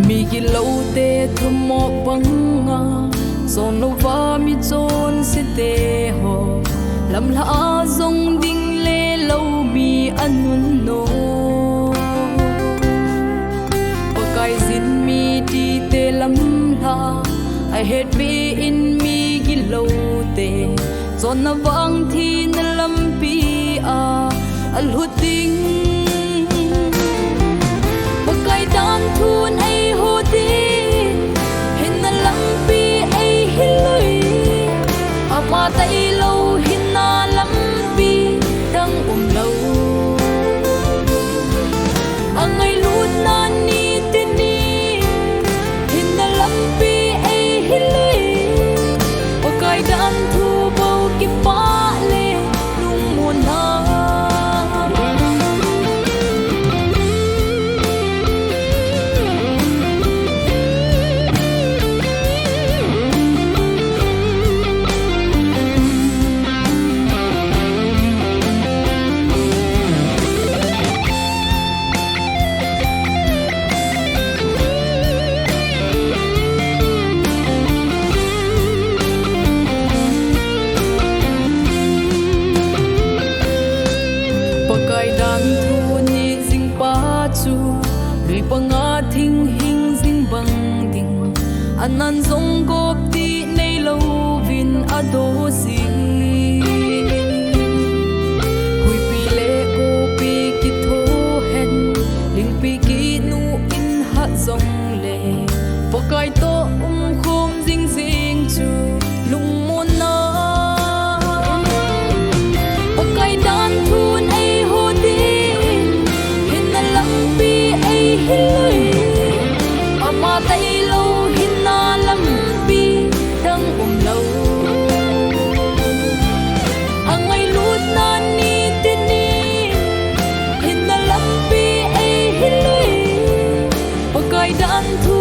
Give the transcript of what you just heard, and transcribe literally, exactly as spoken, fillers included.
Mi giloute thumo banga, chonlouva mi chonsete ho, lamlha a jong ding le lou mi anunnom. Pakai jin mi dite lamlha, ahetpeh in mi giloute, chonna vang thina lampi a alhut ding. Pakai danthun eiho ding, hinna lampi eihil ui. Ama tailou hinna lampi dang umlou. Angailutna ni teni, hinna lampi eihil ui. Pakai danthu bou kipah le lungmonna. Pakai danthu ni jingpa chu, lui panga thing hing jing bang ding, anan jong gop ti neilouvin adoh jin. Huipi le gopi kithohen, lingpi kinu in hat jongle, Pakai toh umkhom jing jing chu lungmonna. Pakai danthun eiho ding, hinna lampi eihil ui. Ama tailou hinna lampi dang umlou. Angailutna ni teni, hinna lampi eihil ui. Pakai danthu